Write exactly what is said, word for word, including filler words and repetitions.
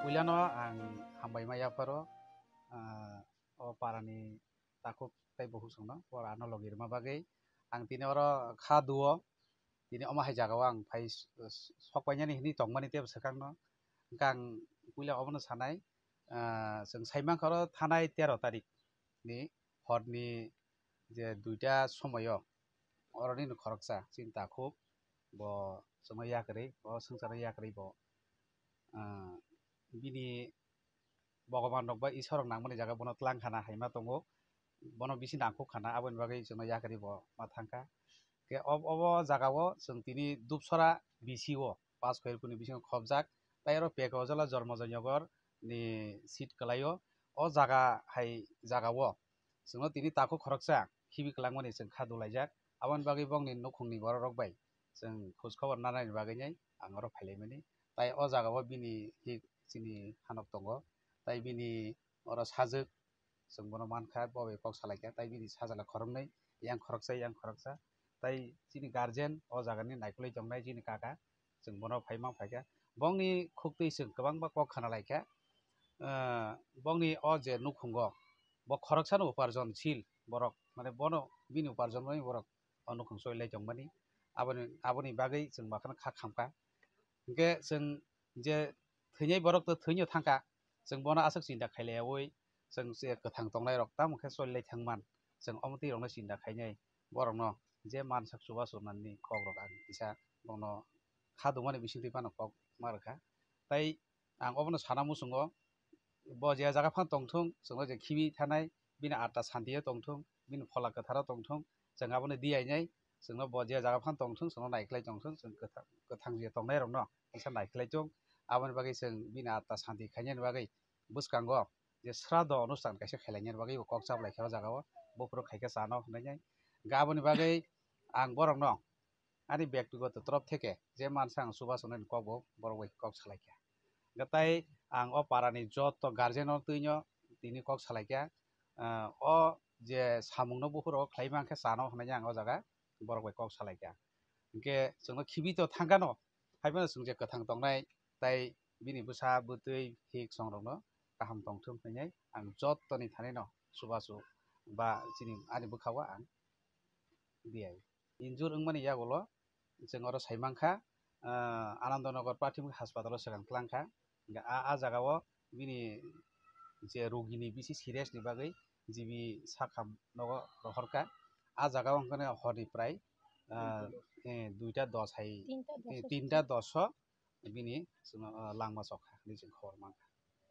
Puilano ang hambai ma yapharo, ah, o parani takhuk tei bukhuk songno por ano logi rwma bagwi. Ang tini oro kha duo, tini omo hai jagao ang phai s-, s-, sok painani hinwi tongmani teibo swkangno. Hwnkhe ang puila omono sanai, ah, chwng sai mankha oro thanai tero tarik ni horni je duita somoio oroni no khoroksa chini takhuk bo chwngno yakarwi, o swngcharno yakarwi bo, ah, bini Bhogoban rok bai Iswar rok nangmani jaga bono tlang khana hai ma tongo, bono bisi nangkuk khana, aboni bagwi chwngno yakarwi bo ma thangkha. Khe ob-, obo jagao chwng tini Dupsora B C o pas khairkuni bisingo khobjak, tei oro Pekojala Jormojoi Nogor ni seat kwlaio. O jaga hai jagao chwngno tini takhuk khoroksa khibi kwlangmani chwng kha dulaijak. Aboni bagwi bongni nukhungni borok rok bai chwng khoj khobor nanani bagwi nai ang oro phailaimani. Tai o jagao bini hi chini hanok tongo, tai bini oro sajwk chwng bono mankha, bo bai kok salaikha, tai bini sajla khoroknwi, yang khoroksa, yang khoroksa. Tai chini guardian o jagani naikolwi tongnai chini kaka, chwng bono phai ma phaikha. Bongni khuktwi chwng kwbangma kok khna laikha. Ah, bongni o je nukhungo, bo khoroksano uparjon sil borok, mane bono bini uparjon bai borok o nukhung choli lai tongmani. Aboni, aboni bagwi chwng bakhano kha khamkha. Hwnkhe chwng je thwinai borok to thwino thangkha, chwng bono aswk chinta khailaiyaui chwng je kwthang tongnai rok tamo khe choli lai thangman, chwng omo twi rokno chinta khainai borokno je mansak chubachu nani kok rok ang kisa bono kha dungmani bisingtwi phano kok ma rwkha. Tai ang obono sana muchungo, bo je jaga phano tongthung, chwngno je khibi thanai, bini atta santi o tongthung, bini phola kwtharo tongthung, chwng abono diyainai, chwngno bo je jaga phano tongthung, chwngno naikhlai tongthung, chwng kwthang, kwthang je tongnai rokno kisa naikhlai thung, aboni bagwi chwng bini atta santi khainani bagwi bwskango je sraddho onusthan kaisa khailainani bagwi bo kok chaplaikha o jagao, buphuru khaikhe chano hwnwi. Hwnkhe aboni bagwi ang borokno ani byaktigoto torof theke je mansa ang chubachu nani kok bo borok bai kok salaikha. Hwnkhe tai ang o parani joto guardian no twino tini kok salaikha, ah, o je samungno buphuru khlai mankhe chano hwnwi ang o jaga borok bai kok salaikha. Hwnkhe chwngno khibi to thangkano, haiphano chwng je kwthang tongnai, tai bini bwsa bwtwi hik songrokno kaham tongthung hwnwi ang jotoni thanino chubachu ba chini ani bwkhao ang diya. Injure wngmani yagulo chwng oro sai mankha, ah, Anandanagar Prathimik Haspatalo swkang tlangkha. Hwnkhe a, a jagao bini je rugini bisi serious ni bagwi G B sakham nogo rohorkha. A jagao wngkha horni prai, ah, eh, duita dos hai, tinta dos eh, o tinta dos o bini chwngno, ah, langma chokha hinwi chwng khobor mankha.